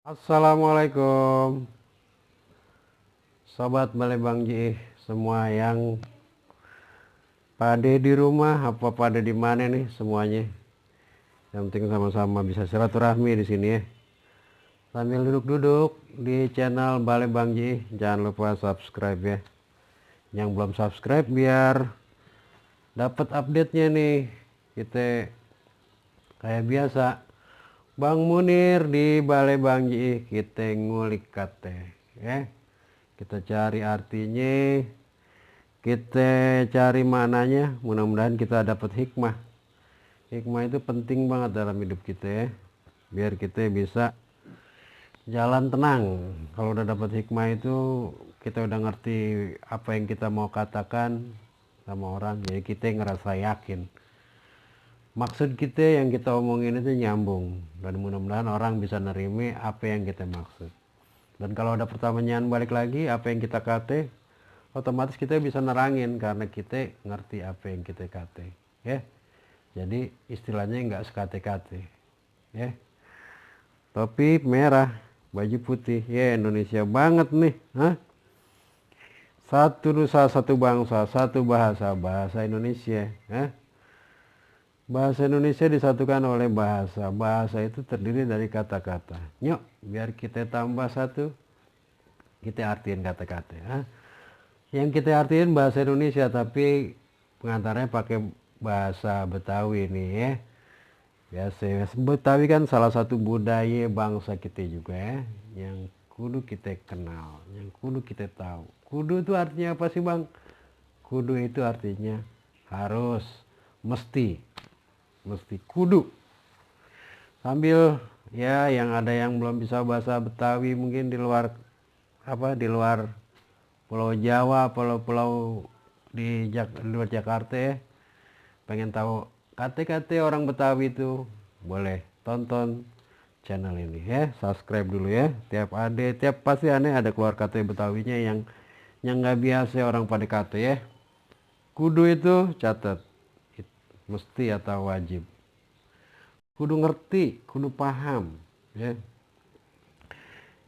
Assalamualaikum Sobat Balai Bang Ji, semua yang pada di rumah apa pada di mana nih semuanya. Yang penting sama-sama bisa silaturahmi di sini ya. Sambil duduk-duduk di channel Balai Bang Ji, jangan lupa subscribe ya. Yang belum subscribe biar dapat update-nya nih. Kita kayak biasa Bang Munir di Balai Bang Ji, kita ngulik kate ya. Kita cari artinya, kita cari maknanya, mudah-mudahan kita dapat hikmah. Hikmah itu penting banget dalam hidup kita ya, biar kita bisa jalan tenang. Kalau udah dapat hikmah itu kita udah ngerti apa yang kita mau katakan sama orang, jadi kita ngerasa yakin maksud kita yang kita omongin itu nyambung, dan mudah-mudahan orang bisa nerima apa yang kita maksud. Dan kalau ada pertanyaan balik lagi apa yang kita kate, otomatis kita bisa nerangin karena kita ngerti apa yang kita kate ya. Jadi istilahnya nggak sekate-kate ya. Topi merah, baju putih ya, Indonesia banget nih. Satu nusa, satu bangsa, satu bahasa, bahasa Indonesia ya. Bahasa Indonesia disatukan oleh bahasa. Bahasa itu terdiri dari kata-kata. Nyok, biar kita tambah satu, kita artiin kata-kata. Yang kita artiin bahasa Indonesia, tapi pengantarnya pakai bahasa Betawi nih ya. Biasa, Betawi kan salah satu budaya bangsa kita juga ya. Yang kudu kita kenal, yang kudu kita tahu. Kudu itu artinya apa sih Bang? Kudu itu artinya harus, mesti kudu. Sambil ya yang ada yang belum bisa bahasa Betawi mungkin di luar Pulau Jawa, pulau-pulau di luar Jakarta ya, pengen tahu kata-kata orang Betawi itu, boleh tonton channel ini ya, subscribe dulu ya. Tiap pasti aneh ada keluar kata Betawinya yang nggak biasa orang pada kata ya. Kudu itu catat, mesti atau wajib, kudu ngerti, kudu paham ya.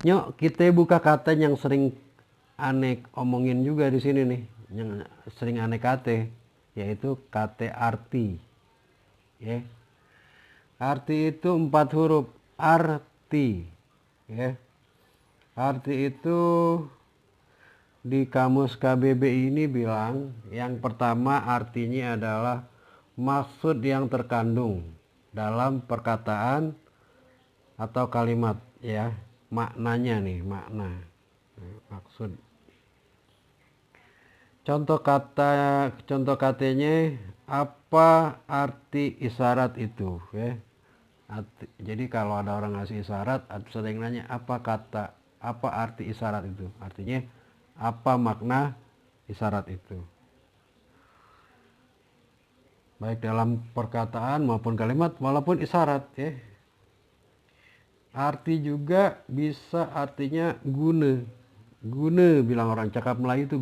Nyok, kita buka kata yang sering aneh omongin juga di sini nih, yang sering aneh kata, yaitu kata arti ya. Arti itu 4 huruf, arti ya. Arti itu di kamus KBBI ini bilang yang pertama artinya adalah maksud yang terkandung dalam perkataan atau kalimat ya. Maknanya nih, makna, maksud. Contoh katanya, apa arti isyarat itu ya. Jadi kalau ada orang ngasih isyarat, atau ada yang nanya apa arti isyarat itu, artinya apa makna isyarat itu, baik dalam perkataan maupun kalimat walaupun isyarat ya. Arti juga bisa artinya guna, bilang orang cakap Melayu itu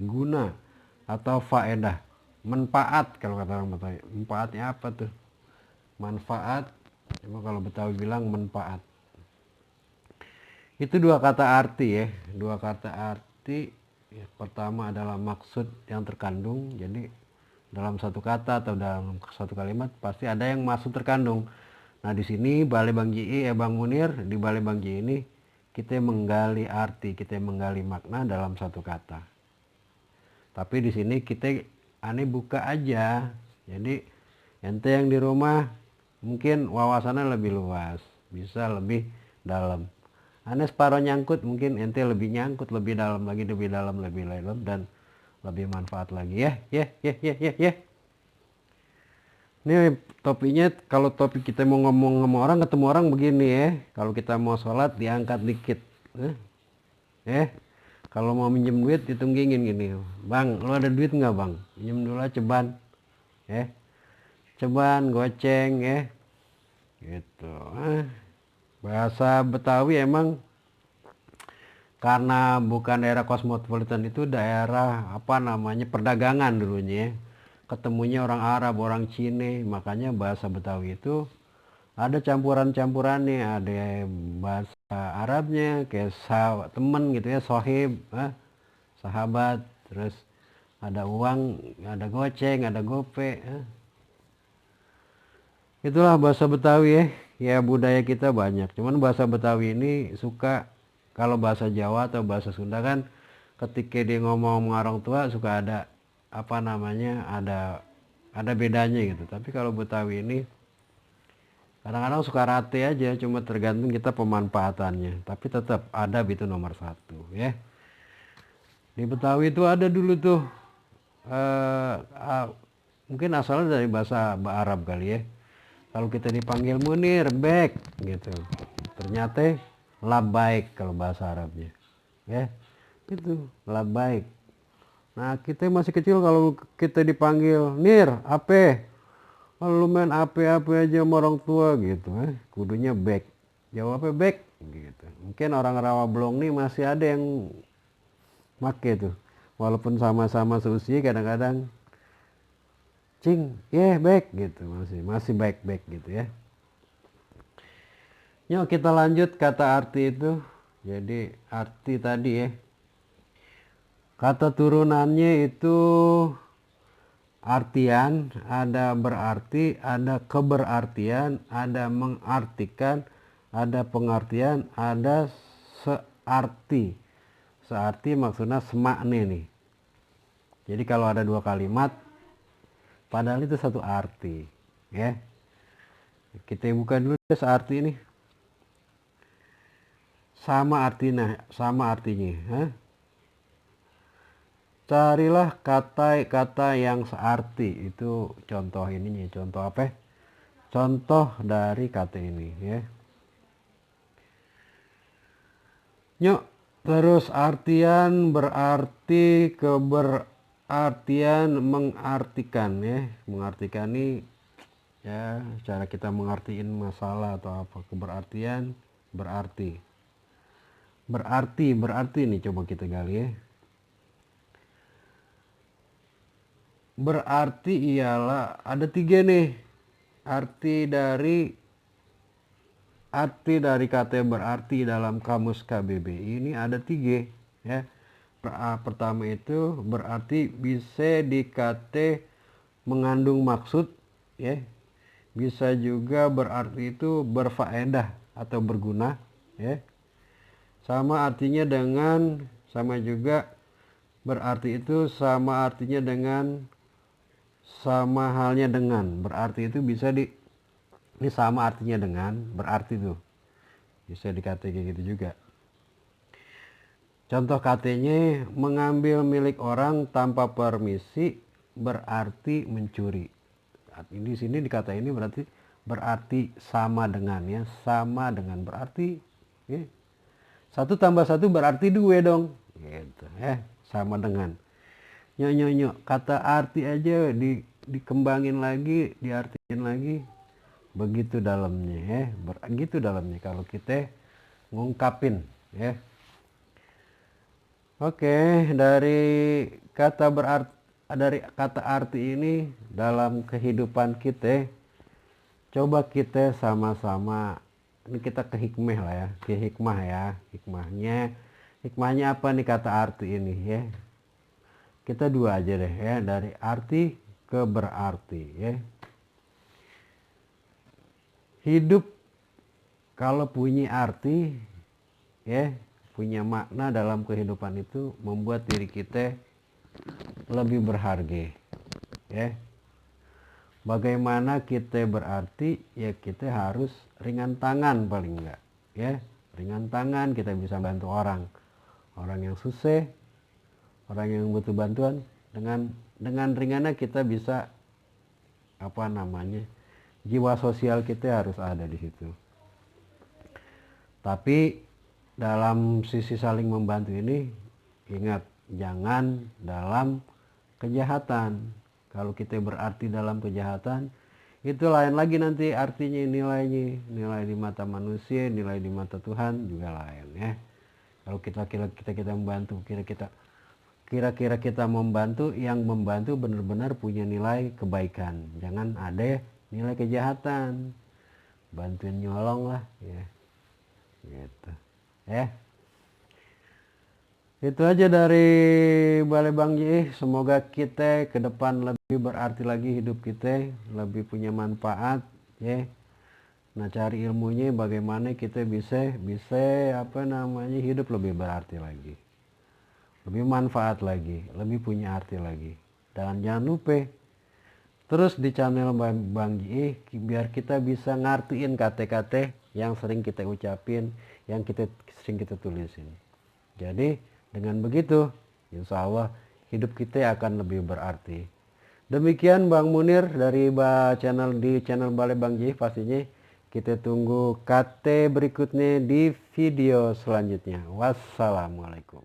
guna atau faedah, manfaat kalau kata orang Betawi. Manfaatnya apa tuh? Manfaat, cuma kalau Betawi bilang manfaat. Itu dua kata arti ya, ya, pertama adalah maksud yang terkandung, jadi dalam satu kata atau dalam satu kalimat pasti ada yang maksud terkandung. Nah di sini Balai Bang Ji, Bang Munir di Balai Bang Ji ini kita menggali arti, kita menggali makna dalam satu kata. Tapi di sini kita buka aja, jadi ente yang di rumah mungkin wawasannya lebih luas, bisa lebih dalam. Separuh nyangkut, mungkin ente lebih nyangkut, lebih dalam lagi, lebih dalam dan lebih manfaat lagi ya. Ini topinya, kalau topik kita mau ngomong sama orang, ketemu orang begini ya. Kalau kita mau sholat diangkat dikit. Kalau mau minjem duit ditunggingin gini. Bang, lu ada duit nggak bang? Minjem dulu aja ceban. Ceban, goceng ya. Gitu. Bahasa Betawi emang karena bukan daerah kosmopolitan, itu daerah perdagangan dulunya ya. Ketemunya orang Arab, orang Cina, makanya bahasa Betawi itu ada campuran-campurannya, ada bahasa Arabnya kayak temen gitu ya, sohib, sahabat, terus ada uang, ada goceng, ada gope. Itulah bahasa Betawi ya. Ya budaya kita banyak. Cuman bahasa Betawi ini suka, kalau bahasa Jawa atau bahasa Sunda kan ketika dia ngomong sama orang tua suka ada apa namanya, ada bedanya gitu. Tapi kalau Betawi ini kadang-kadang suka rate aja, cuma tergantung kita pemanfaatannya. Tapi tetap adab itu nomor satu ya. Di Betawi itu ada dulu tuh mungkin asalnya dari bahasa Arab kali ya. Kalau kita dipanggil Munir, bek gitu. Ternyata labaik kalau bahasa Arabnya. Ya. Itu labaik. Nah, kita masih kecil kalau kita dipanggil Nir, ape? Kalau lu main ape-ape aja sama orang tua gitu, kudunya bek. Jawabnya bek gitu. Mungkin orang Rawablong nih masih ada yang make tuh. Walaupun sama-sama seusia kadang-kadang cing, baik gitu, masih baik-baik gitu ya. Yuk kita lanjut kata arti itu. Jadi arti tadi ya. Kata turunannya itu artian, ada berarti, ada keberartian, ada mengartikan, ada pengertian, ada searti. Searti maksudnya semakna nih. Jadi kalau ada dua kalimat padahal itu satu arti ya. Kita buka dulu searti ini. Sama artinya. Carilah kata-kata yang searti. Itu contoh ininya. Contoh apa? Contoh dari kata ini ya. Yuk, terus artian berarti, keberartian mengartikan ya. Mengartikan ini ya cara kita mengartiin masalah atau apa. Keberartian berarti. Berarti nih coba kita gali ya. Berarti ialah ada tiga nih arti dari kata berarti dalam kamus KBBI ini ada tiga ya. Pertama itu berarti bisa dikata mengandung maksud ya. Bisa juga berarti itu berfaedah atau berguna ya. Sama artinya dengan, sama juga berarti itu sama artinya dengan, sama halnya dengan. Berarti itu bisa ini sama artinya dengan, berarti tuh bisa dikata kayak gitu juga. Contoh katanya, mengambil milik orang tanpa permisi berarti mencuri. Ini di sini dikata ini berarti sama dengan ya, sama dengan berarti ya. 1 tambah 1 berarti 2 dong. Gitu ya, sama dengan. Nyok, kata arti aja dikembangin lagi, diartikan lagi. Begitu dalamnya ya, begitu dalamnya kalau kita ngungkapin ya. Oke, dari kata arti ini dalam kehidupan kita, coba kita sama-sama, ini kita ke hikmah lah ya, ke hikmah ya. Hikmahnya apa nih kata arti ini ya. Kita dua aja deh ya, dari arti ke berarti ya. Hidup kalau punya arti ya, punya makna dalam kehidupan itu membuat diri kita lebih berharga ya. Bagaimana kita berarti ya, kita harus ringan tangan paling enggak ya. Ringan tangan, kita bisa bantu orang yang susah, orang yang butuh bantuan. Dengan ringannya kita bisa apa namanya, jiwa sosial kita harus ada di situ. Tapi dalam sisi saling membantu ini, ingat jangan dalam kejahatan. Kalau kita berarti dalam kejahatan, itu lain lagi nanti artinya, nilai di mata manusia, nilai di mata Tuhan juga lain ya. Kalau kita membantu, kira-kira kita membantu, yang membantu benar-benar punya nilai kebaikan, jangan ada nilai kejahatan. bantuin nyolong lah ya, gitu ya. Itu aja dari Balai Bang Ji. Semoga kita ke depan lebih berarti lagi hidup kita, lebih punya manfaat ya. Nah, cari ilmunya bagaimana kita bisa bisa apa namanya hidup lebih berarti lagi, lebih manfaat lagi, lebih punya arti lagi. Dan jangan lupa terus di channel Bang Ji biar kita bisa ngartiin kata-kata yang sering kita ucapin, yang sering kita tulisin. Jadi dengan begitu insya Allah hidup kita akan lebih berarti. Demikian Bang Munir dari channel Balai Bang Ji. Pastinya kita tunggu KT berikutnya di video selanjutnya. Wassalamualaikum.